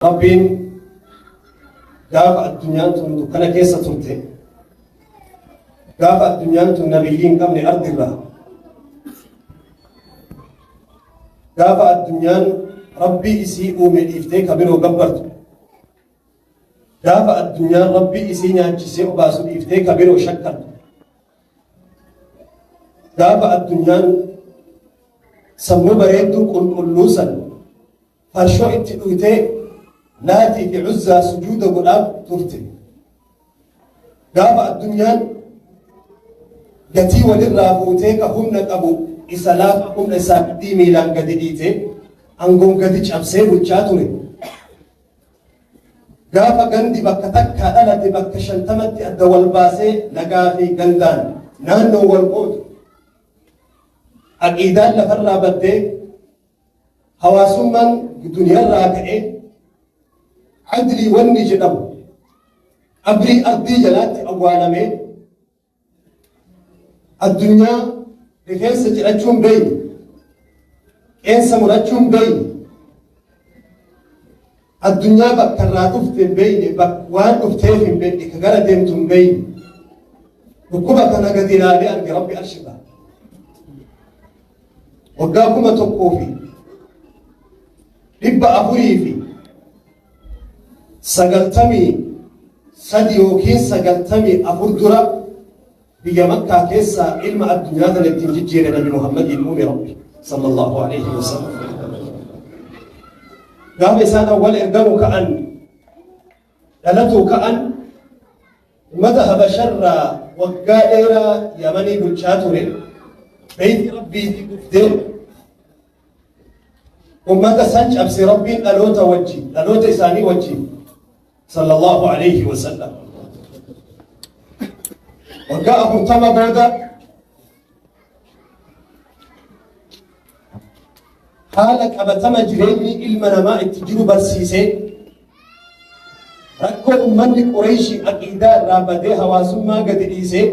Rabbiin gaafa addunyaan tun dukkana keessa turte, gaafa addunyaan tun nabiyyi hin qabne ardirraa, gaafa addunyaan Rabbii isii uume dhiiftee ka biroo gabbartu, gaafa addunyaan Rabbii isii nyaachisee obaasu dhiiftee ka biroo shakkartu, gaafa addunyaan sammuu bareedduu qulqulluu san farshoo itti dhuytee Laatii fi Uzzaa sujuuda godhaa turte. Gaafa addunyaan gatii walirraa fuutee ka humna qabu isa laafa humna isaa gadii miilaan gadi dhiite aangoon gadi cabsee bulchaa ture. Gaafa gandi bakka takkaa dhalate bakka 50tti adda wal baasee lagaa fi gandaan naannoo wal qoodu. Aqiidaan lafarraa baddee, hawaasummaan duniyarraa ka'ee, adlii wanni jedhamu qabrii ardii jalaatti awwaalamee, addunyaa rifeensa cirachuun beeyne, qeensa murachuun beeyne, addunyaa bakka irraa dhufte hin beeyne, waan dhufteef hin beeyne, ka gara deemtu hin beeyne, dhukkuba kana gadi ilaalee arge Rabbi arshirraa. Waggaa 1493 yookiin 94 dura biyya Makkaa keessaa ilma addunyaa kana ittiin jijjiire Nabi Muhammadiin uume Rabbi sallallahu alaihi wasallam. Gaafa isaan awwal ergamu ka'an, dhalatuu ka'an, ummata Habasharraa waggaa dheeraa Yamanii bulchaa ture, beeyti Rabbii guftee ummata san cabse Rabbiin dhaloota wajjin, dhaloota isaanii wajjin sallallahu alaihi wasallam. Waggaa 40 booda haala qabatama jireenyi ilma namaa itti jiru barsiisee, rakkoo ummanni Qureeshii aqiidaa irraa badee hawaasummaa gadi dhiisee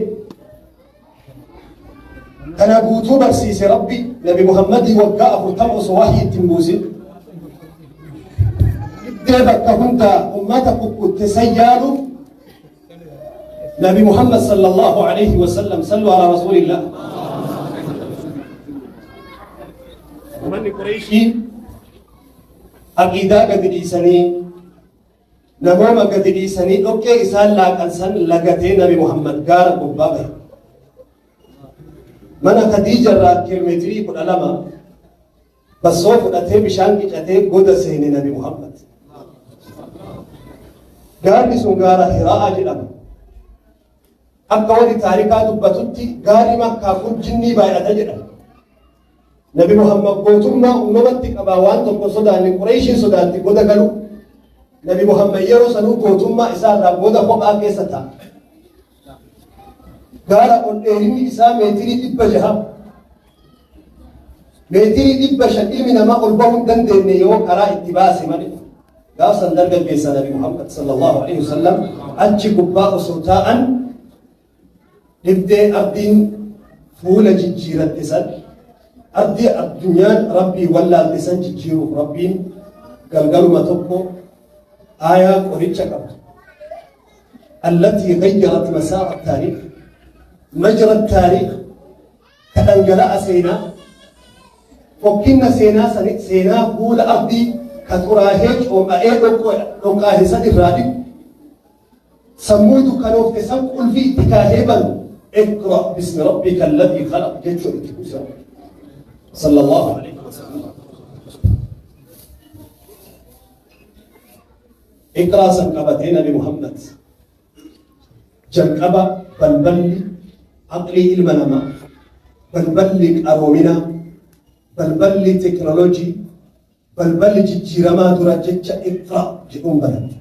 kana guutuu barsiise Rabbi Nabi Muhammadii waggaa 40 osoo wahii itti hin buusin. Iddee bakka hundaa ummata kukkutte san yaaluuf Nabi Muhammad sallallahu alayhi wa sallam. Sallu ala rasulillah. Ummanni Qureeshii aqiidaa gadi dhiisanii, namooma gadi dhiisanii, dhoqqee isaan laaqan san lagatee Nabi Muhammad gaara gubbaa bahe. Mana Khadiija irraa kiiloomeetirii 12 bassoo fudhatee, bishaan qicatee goda seene Nabi Muhammad. Gaarri sun gaara Hiraa'a jedhama. Akka warri taarikaa dubbatutti gaarri Makkaa kun jinnii baay'ata jedhama. Nabi Muhammad gootummaa uumamatti qabaa, waan tokko sodaanne. Qureeshiin sodaatti goda galu. Nabi Muhammad yeroo sanuu gootummaa isaa irraa goda kophaa keessa ta'a. Gaara ol dheerinni isaa meetirii 600, meetirii 500, ilmi namaa ol bahuu hin dandeenye yoo karaa itti baase malee. Gaafsan dargaggeessa Nabi Muhammad sallallahu alaihi wasallam achi gubbaa osoo taa'an, dhibdee ardiin fuula jijjiiratte san, ardii addunyaan Rabbii wallaalte san jijjiiruuf Rabbiin galgaluma tokko aayaa qoricha qabdu, allatii gayyarat masaara taariikh, majra taariikh, ka dhangala'a seenaa, fokkinna seenaa sani, seenaa fuula ardii ka xuraahee coom'a'ee dhoqqaahe san irraa dhiqu, sammuu dukkanoofte san qulfii itti kaahee banu, iqra bismi rabbika alladhii khalaq jechuun itti buuse sallallahu alaihi wasallam. Iqraa san qabatee Nabi Muhammad jalqaba balballi aqlii ilma namaa, balballi qaroominaa, balballi teknooloojii, balballi jijjiiramaa dura jecha iqra jedhuun banamte.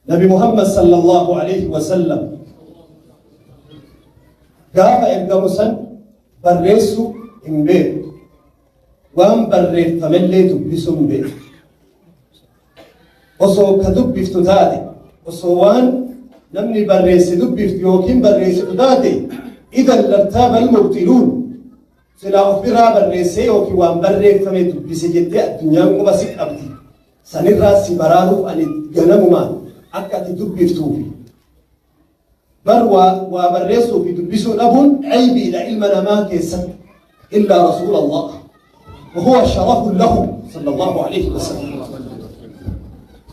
Nabi Muhammad sallallahu alaihi wasallam gaafa ergamu san barreessuu hin beeku. Waan barreeffamellee dubbisuu hin beeku. Osoo ka dubbiftu taate, osoo waan namni barreesse dubbiftu yookiin barreessitu taate, idan lartaaba almubtiluun. Silaa of biraa barreessee yookiin waan barreeffame dubbise jettee addunyaan quba si qabdi. Sanirraa si baraaruuf ani ganamumaan akka ati dubbiftuufi. Bar waa barreessuu fi dubbisuu dhabuun aybiidha ilma namaa keessatti. Illaa Rasuula Allah. وهو شرف له صلى الله عليه وسلم.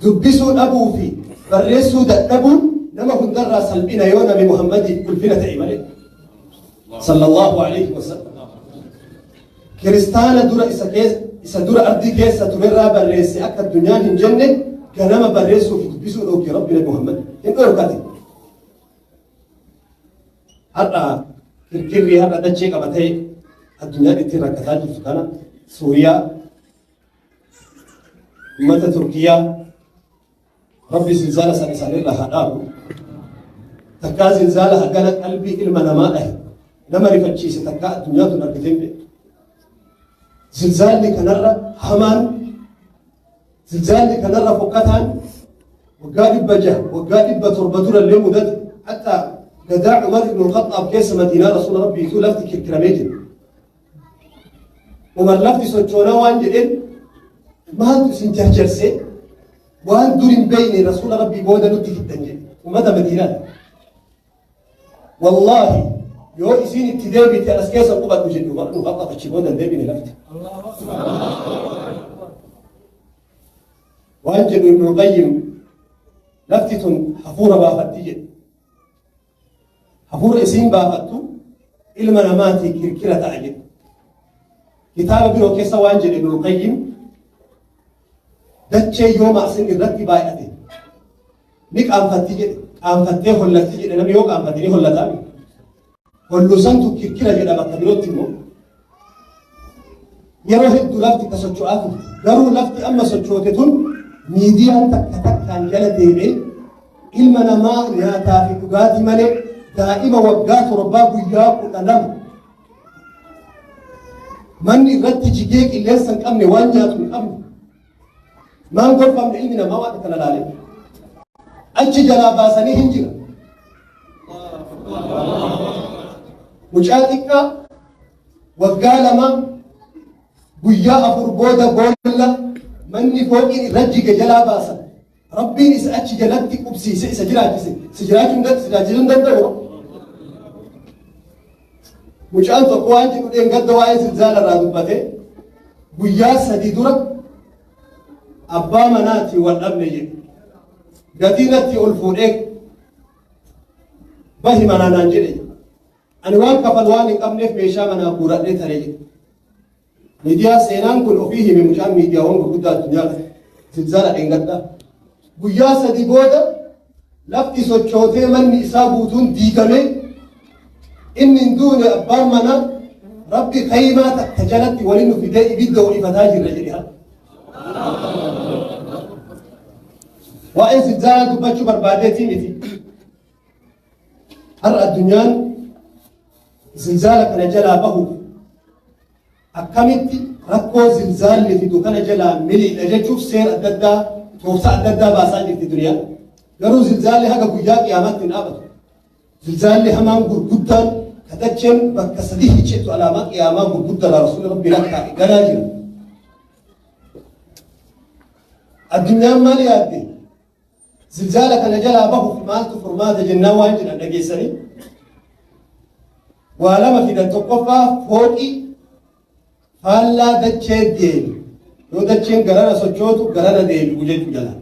Dubbisuu dhabuu fi barreessuu dadhabuun nama hundarraa salphina yoo Nabi Muhammadiif ulfina ta'e malee. صلى الله عليه وسلم. Kiristaana dura isa keessa, isa dura ardii keessa turerraa barreesse akka addunyaan hin jenne ganama barreessuu fi dubbisuu dhooge Rabbi Nabi Muhammad hin dhorkate. Har'a kirkirri har'a dachee qabatee addunyaan ittiin rakkataa jirtu kana, Suuriyaa, ummata Turkiyyaa, Rabbi zilzaala san isaanirraa haa dhaabu. Takkaa zilzaala hagana qalbii ilma namaa dhahe, nama rifachiise takkaa addunyaa tun argitee hin beektu. Zilzaalli kanarra hamaan, zilzaalli kanarra fokkataan waggaa 600, waggaa 700 durallee mudate. Hatta gadaa Umar ibn Khaxaab keessa Madiinaa Rasuula Rabbiitu lafti kirkiramee jira. Umar lafti sochoonaa waan jedheen, maaltu isin jarjarsee waan dur hin beekne Rasuula Rabbii booda nutti fiddan jedhe ummata Madiinaati. Wallaahi, yoo isiin itti deebite as keessa qubadhu jedhe Umar ibn Khaxaab. Achi booda hin deebine lafti. Waan jedhu Ibn Qayyim, lafti tun hafuura baafatti jedhe. Hafuura isiin baafattu ilma namaatii kirkira ta'a jedhe. Kitaaba biroo keessa waan jedhe Ibn Qayyim, dachee yoo maasin irratti baay'ate ni qaanfatti jedhe. Qaanfattee hollatti jedhe. Namni yoo qaanfate ni hollataa. Holluu santu kirkira jedha. Bakka birootti immoo yeroo hedduu lafti ka socho'aa turte. Garuu lafti amma sochoote tun miidiyaan takka takkaan jala deemee ilma namaa nyaataa fi dhugaatii malee, daa'ima waggaa 7 guyyaa 12 manni irratti jigee, qilleensa hin qabne, waan nyaatu hin qabne, maan gorfamne ilmi namaa waan kana laale achi jalaa baasanii hin jira. Mucaa xiqqaa waggaa 2 guyyaa 4 booda boolla manni fooqiin irra jige jalaa baasan. Rabbiin isa achi jalatti qubsiise isa jiraachise. Si jiraachisuu hin danda'u. Mucaan tokko waan jedhu dheengadda waa'ee zilzaala irraa dubbate, guyyaa 3 dura abbaa manaatii wal dhabne jedhe. Gatii natti ol fuudhee bahi manaa naan jedhe. Ani waan kafal waan hin qabneef meeshaa manaa guuradhee taree jedhe. Miidiyaa seenaan kun ofii hime mucaan miidiyaawwan gurguddaa addunyaa zilzaala dheengaddaa. Guyyaa 3 booda lafti sochootee manni isaa guutuun diigamee, inni hin duune abbaan manaa. Rabbi kaymaa takka jalatti waliin nu fidee ibidda ho'ifataa jirra jedhe har'a. Waa'ee zilzaalaa dubbachuu barbaadeetii miti. Har'a addunyaan zilzaala kana jalaa bahuuf akkamitti rakkoo zilzaalli fidu kana jalaa miliidha jechuuf seera adda addaa, tooftaa adda addaa baasaa jirti duniyaan. Garuu zilzaalli haga guyyaa qiyaamaatti hin dhaabatu. Zilzaalli hamaan gurguddaan kadacheen bakka sadii hiccittu alaamaa qiyaamaa gurguddaa Rasuulli Rabbi lakkaa'e ganaa jira. Addunyaan maal yaadde? Zilzaala kana jalaa bahuuf maaltu furmaata jennaan waan jedhan dhageessanii. Waa lama fidan. Tokkoffaa, fooqii faallaa dachee deemu. Yoo dacheen garana sochootu garana deebi'u jechuu jala.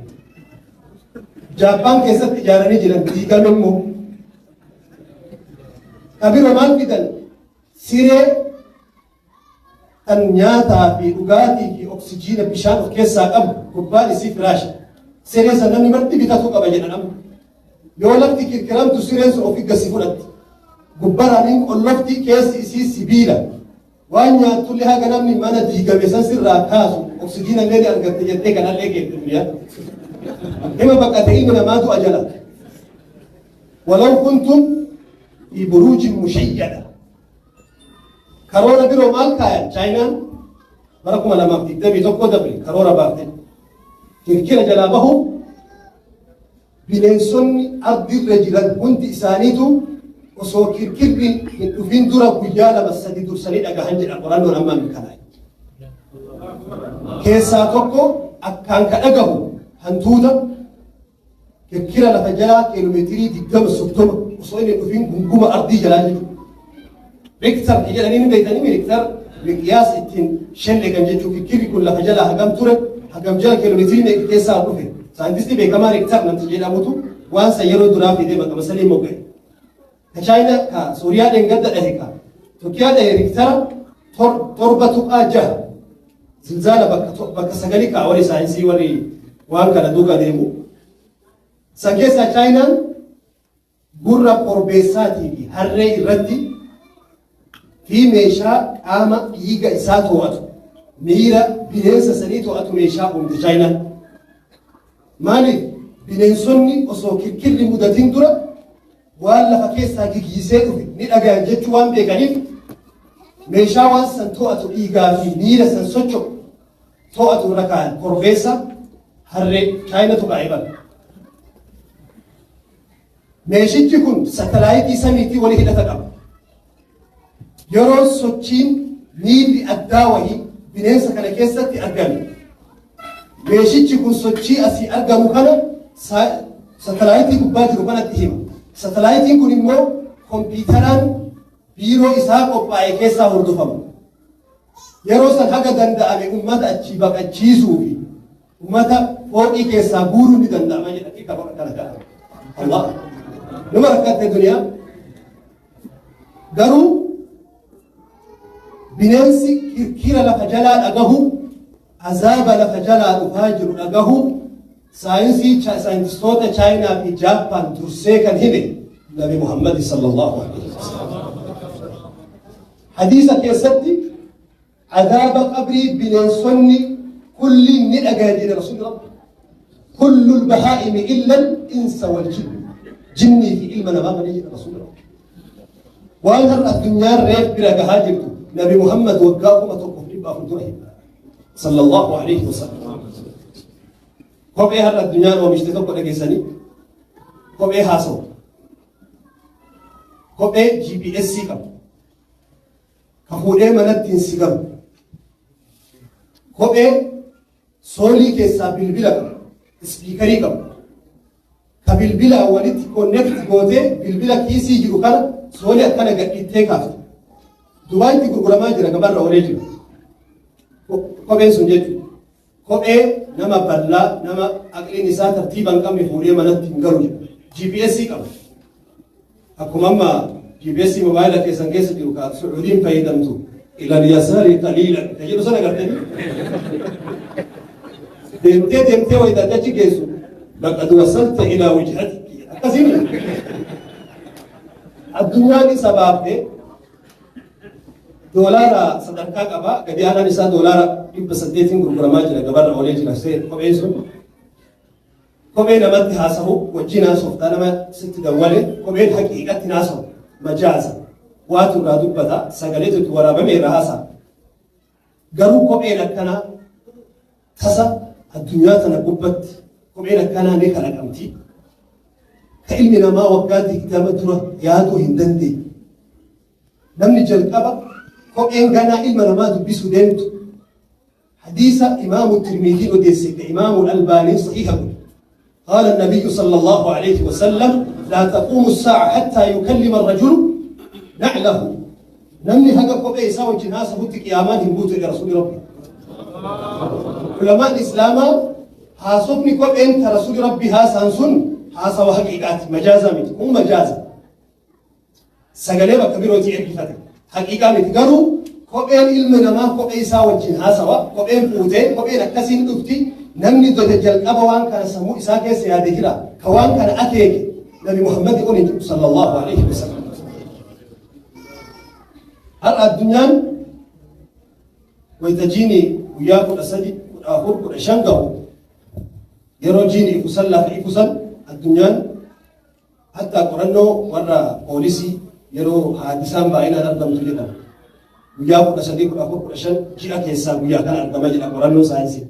Jaappaan keessatti ijaaranii jiran, diigame immoo. Kabiroo maal fidan? Siree kan nyaataa fi dhugaatii fi oksijiina, bishaan of keessaa qabu, gubbaan isii firaasha. Siree san namni marti bitatuu qaba jedhan amma. Yoo lafti kirkiramtu sireen sun ofii gasi fudhatti. Gubbaraan qollofti, keessi isii sibiila. Waan nyaattullee haga namni mana diigame san sirraa kaasu oksijiina illee ni argatte jettee kanallee keette duniyaa. Hima baqate ilmi namaa du'a jala. ولو كنتم في بروج مشيدة. Karoora biroo maal kaayan? Chaayinaan bara 2021 dabre karoora baafte. Kirkira jalaa bahuuf bineensonni ardirra jiran hundi isaaniitu osoo kirkirri hin dhufin dura guyyaa lama sadi dursanii dhagahan jedha qorannoon amma mirkanaa'e. Keessaa tokko akkaan ka dhagahu hantuuta kirkira lafa jalaa kiiloomeetirii 20 30 osoo inni hin dhufin gunguma ardii jalaa jechuudha. Richter jedhanii ni beektanii, Richter miqiyaas ittiin shellegan jechuun kirkirri kun lafa jalaa hagam ture, hagam jala, kiiloomeetirii meeqa keessaa dhufe. Saayintistii beekamaa Richter namti jedhamutu waan san yeroo duraa fidee maqama sanii mogga'e. Ka Chaayinaa, ka Suuriyaa dheengadda dhahe, ka Turkiyaa dhahe Richtara 7.6 zilzaala bakka sagali kaa warri saayinsii, warri waan kana duuka deemu. San keessaa Chaayinaan gurra korbeessaatii fi harree irratti fi meeshaa qaama dhiiga isaa to'atu, miira bineensa sanii to'atu meeshaa uumte Chaayinaan. Maaliif? Bineensonni osoo kirkirri mudatin dura waan lafa keessaa gigiisee dhufe ni dhagayan jechuu waan beekaniif, meeshaa waan san to'atu, dhiigaa fi miira san socho'u to'atu irra kaayan korbeessa, harree Chaayinatu kaa'ee bara. Meeshichi kun satalaayitii samiitii walii hidhata qaba. Yeroo sochiin miirri addaa wahii bineensa kana keessatti argame, meeshichi kun sochii asii argamu kana satalaayitii gubbaa jiru kanatti hima. Satalaayitiin kun immoo kompiitaraan biiroo isaa qophaa'e keessaa hordofama. Yeroo san haga danda'ame ummata achii baqachiisuu fi ummata fooqii keessaa guuruun ni danda'ama jedhanii karoora kana kaa'an. Allah. Nama rakkatte duniyaa. Garuu bineensi kirkira lafa jalaa dhagahu, azaaba lafa jalaa dhufaa jiru dhagahu, saayinsii saayintistoota Chaayinaa fi Jaappaan dursee kan hime Nabi Muhammad sallallahu alaihi wasallam. Hadiisa keessatti azaaba qabrii bineensonni kulli ni dhagaya jedhe Rasuulli Rabbi. كل البهائم إلا الإنس والجن. Jinnii fi ilma namaa malee jedhe Rasuulli Rabbi. Waan har'a addunyaan reef bira gahaa jirtu Nabi Muhammad waggaa 1400 dura hima. Sallallahu alaihi wasallam. Kophee har'a addunyaan oomishte tokko dhageessanii, kophee haasawu. Kophee GPS qabu. Ka fuudhee manatti hin sigamu. Kophee soolii keessaa bilbila qabu. Speakerii qabu. Ka bilbila walitti connect gootee bilbila kiisii jiru kana soolii akkana gadhiittee kaafte. Dubaayitti gurguramaa jira, gabarra oolee jira. Kopheen sun jechuudha. Kophee nama bal'aa, nama aqliin isaa tartiiba hin qabne fuudhee manatti hin galu jedha. GPS qaba. Akkuma amma GPS mobaayila keessan keessa jiru ka Sucuudiin fayyadamtu إلى اليسار قليلا ka jedhu sana gartanii deemtee deemtee wayita achi geessu لقد وصلت إلى وجهتك akkasiin addunyaan isa baafte. Doolaara sadarkaa qaba, gadi aanaan isaa doolaara 800n gurguramaa jira, gabarra oolee jira kopheen sun. Kophee namatti haasahu, wajjin haasoftaa, nama sitti dawwale. Kopheen haqiiqatti haasahu, majaaza waatu irraa dubbata, sagaleetu itti waraabame irraa haasa'a. Garuu kopheen akkanaa tasa addunyaa tana gubbatti kopheen akkanaa ni kalaqamti. Ka ilmi namaa waggaa 20 dura yaaduu hin dandeenye. Namni jalqaba kopheen ganaa ilma namaa dubbisuu deemtu, hadiisa Imaamu Tirmidii odeesse, ka Imaamu Albaanii sahiha godhe. قال النبي صلى الله عليه وسلم: لا تقوم الساعة حتى يكلم الرجل نعله. Namni haga kophee isaa wajjin haasahutti qiyaamaan hin buutu jedhe Rasuulli Rabbi. Ulamaan Islaamaa haasofni kopheen ta Rasuulli Rabbi haasaan sun haasawa haqiiqaati, majaaza miti. Kun majaaza. Sagalee bakka birootii ergifate. Haqiiqaa miti. Garuu kopheen ilma namaa kophee isaa wajjin haasawa, kopheen fuutee, kopheen akkasiin dhufti. Namni dode jalqaba waan kana sammuu isaa keessa yaade jira. Ka waan kana akeeke Nabi Muhammad olin jedhu sallallahu alaihi wasallam. Har'a addunyaan wayita jiini guyyaa 13, 14, 15 gahu, yeroo jiini ifusan, lafa ifusan, addunyaan hatta qorannoo warra poolisii yeroo haadisaan baay'inaan argamtu jedhama. Guyyaa 13, 14, 15 ji'a keessaa guyyaa kana argama jedha qorannoo saayinsii.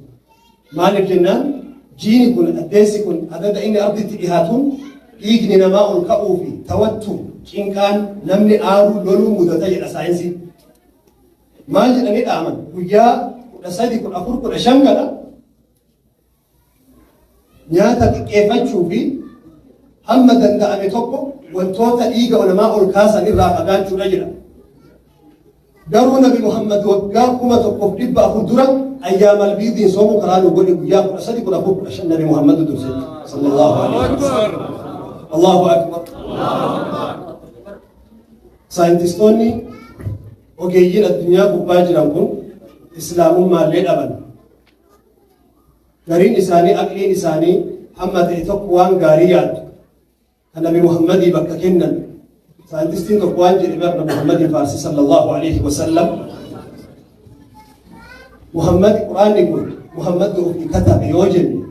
Maaliif jennaan, jiini kun, addeessi kun adada inni arditti dhihaatuun dhiigni namaa ol ka'uu fi tawattu Cinqaan namni aaruu loluu mudata jedha saayinsiin. Maal jedhanii dhaaman? Guyyaa 13, 14, 15 kana nyaata xiqqeeffachuu fi hamma danda'ame tokko wantoota dhiiga namaa ol kaasan irraa fagaachuudha jedha. Garuu Nabi Muhammad waggaa 1400 dura ayyaamal biidiin soomuu karaa nu godhe guyyaa 13, 14, 15 Nabi Muhammad durse. Sallallahu alaihi wasallam. Allahu akbar. Saayintistoonni ogeeyyiin addunyaa gubbaa jiran kun islaamummaallee dhaban. Gariin isaanii aqliin isaanii hamma ta'e tokko waan gaarii yaaddu. Kan Nabi Muhammadii bakka kennan. Saayintistiin tokko waan jedhe bar Nabi Muhammadiin faarsi sallallahu alaihi wasallam. Muhammad Quraanni kun Muhammad ofii katabe yoo jenne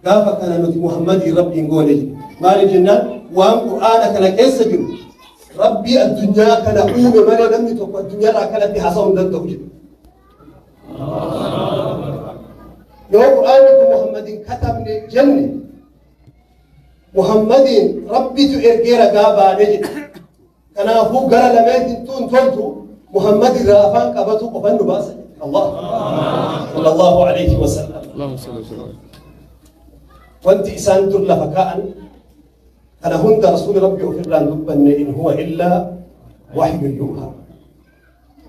gaafa kana nuti Muhammadii Rabbiin goone jedhe. Maaliif jennaan waan Qur'aana kana keessa jiru Rabbii addunyaa kana uume malee namni tokko addunyaarraa akkanatti haasa'uu hin danda'u jedhe. Yoo Qur'aanni kun Muhammadiin katabne jenne Muhammadiin Rabbitu ergee ragaa baane jedhe. Kanaafuu gara lameen hintuu hin toltu Muhammad irraa afaan qabatu qofan nu baasa jedhe. Allah sallallahu alayhi wa sallam. Allahumma salli wa sallam. Wanti isaan dur lafa kaa'an kana hunda rasuuli Rabbi ofirraan dubbanne in huwa illaa wahyun yuuhaa.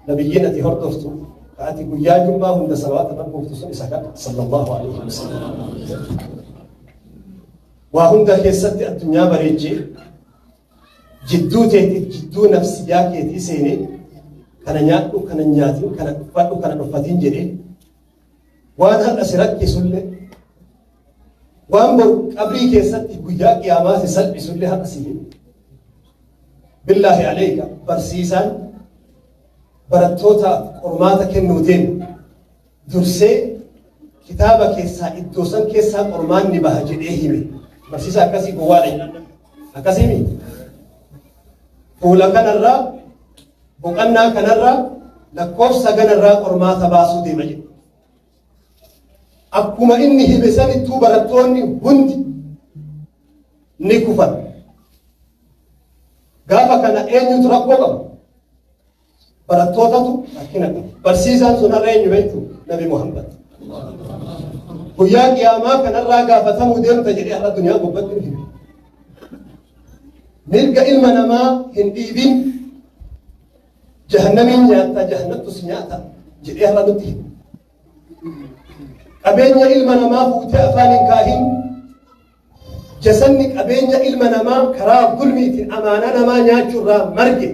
Nabiyyiin ati hordoftu ka ati guyyaa jummaa hunda salawaata irra buuftu sun isa kana sallallahu alaihi wasallam. Waa hunda keessatti addunyaa bareechee jidduu teetiif jidduu nafsiyyaa keetii seenee kana nyaadhu kana hin nyaatin kana dhuffadhu kana dhuffatin jedhee waan har'a si rakkisullee waan bor qabrii keessatti guyyaa qiyaamaa si salphisullee har'a si hime. Billaahi aleeyka barsiisaan barattootaaf qormaata kennuu deemu dursee kitaaba keessaa iddoo san keessaa qormaanni baha jedhee hime. Barsiisaa akkasii gowwaadha jedhan. Akkasii miti. Fuula kanarraa boqannaa kanarraa lakkoofsa kanarraa qormaata baasuu deema jedhe. Akkuma inni hime sanittuu barattoonni hundi ni kufan. Gaafa kana eenyutu rakkoo qaba? Barattootatu rakkina qaba. Barsiisaan sun har'a eenyu beektu? Nabi Muhammad. Guyyaa qiyaamaa kanarraa gaafatamuu deemta jedhee har'a duniyaa gubbatti nu hime. Mirga ilma namaa hin dhiibin jahannamiin nyaatta jahannattu si nyaata jedhee har'a nutti hime. Qabeenya ilma namaa fuutee afaan hin kaahin Jasanni qabeenya ilma namaa karaa zulmiitiin amaanaa namaa nyaachuu irraa marge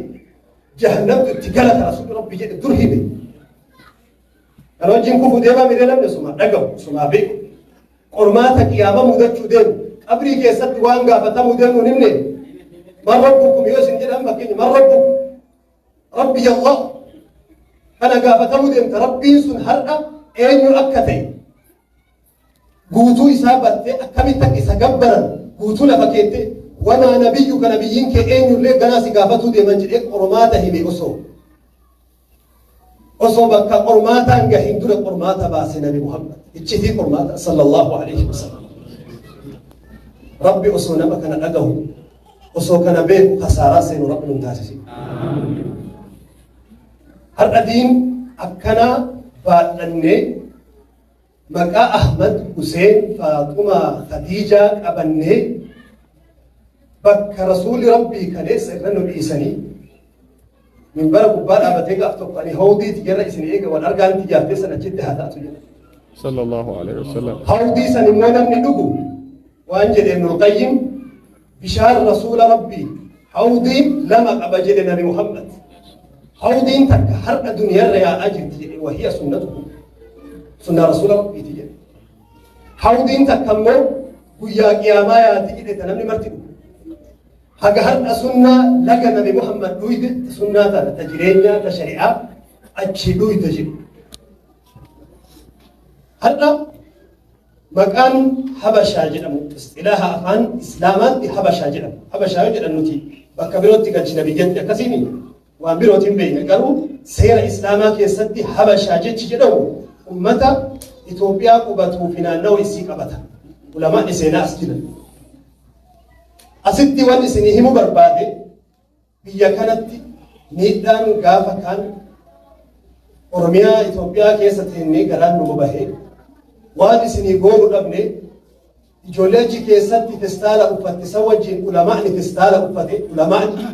jahannamtu itti galata rasuulli rabbi jedhe dur hime. Kana wajjin kufu deemaa miree namni sumaa dhagahu sumaa beeku. Qormaata qiyaama mudachuu deemu qabrii keessatti waan gaafatamuu deemu hin himne. Man rabbukum yoo isin jedhan fakkeenya man rabbukum rabbi Allah kana gaafatamuu deemta rabbiin sun har'a eenyu akka ta'e guutuu isaa bartee akkamitti akka isa gabbaran guutuu lafa keettee wamaa nabiyyuka nabiyyiin kee eenyullee ganaa si gaafatuu deeman jedhee qormaata hime osoo osoo bakka qormaataan gahin dura qormaata baase nabi Muhammad iccitii qormaata sallallahu alaihi wasallam. Rabbi osoo nama kana dhagahu osoo kana beeku kasaaraa seenu rabbi nun taasisin. Har'a diin akkanaa baadhannee Maqaa Ahmad, Huseen, Faaxumaa, Khadiijaa qabannee bakka Rasuulli Rabbii kaleessa irra nu dhiisanii minbara gubbaa dhaabatee gaaf tokko ani hawdii tiyyarra isin eega wal argaan tiyyaaf teessan achitti haa taatu jedhe. Sallallahu alaihi wasallam. Hawdii san immoo namni dhugu waan jedhe Ibnul Qayyim bishaan Rasuula Rabbii hawdiin lama qaba jedhe Nabi Muhammad. Hawdiin takka har'a duniyarra yaa'aa jirti jedhe wahiya sunnatuhu. Sunnaa Rasuula Rabbiiti jedhe. Hawdiin takka immoo guyyaa qiyaamaa yaati jedhe ta namni marti dhugu. Haga har'a sunnaa laga Nabi Muhammad dhuyde ta sunnaa tana ta jireenyaa ta shari'aa achii dhuyde jedhe. Har'a Maqaan Habashaa jedhamu isxilaaha afaan Islaamaatti Habashaa jedhama. Habashaa yoo jedhan nuti bakka birootti galchina biyyatti akkasiimi waan birootiin beekna garuu seera Islaamaa keessatti Habashaa jechi jedhamu ummata Itoophiyaa qubatuu fi naannawa isii qabata. Ulamaa'ni seenaa as jiran. Asitti wanni isinii himu barbaade, biyya kanatti miidhaan gaafa kaan Oromiyaa Itoophiyaa keessa teennee garaan nu bobahee waan isinii goonu dhabne, ijoollee achi keessatti festaala uffatte san wajjin ulamaa'ni festaala uffate, ulamaa'ni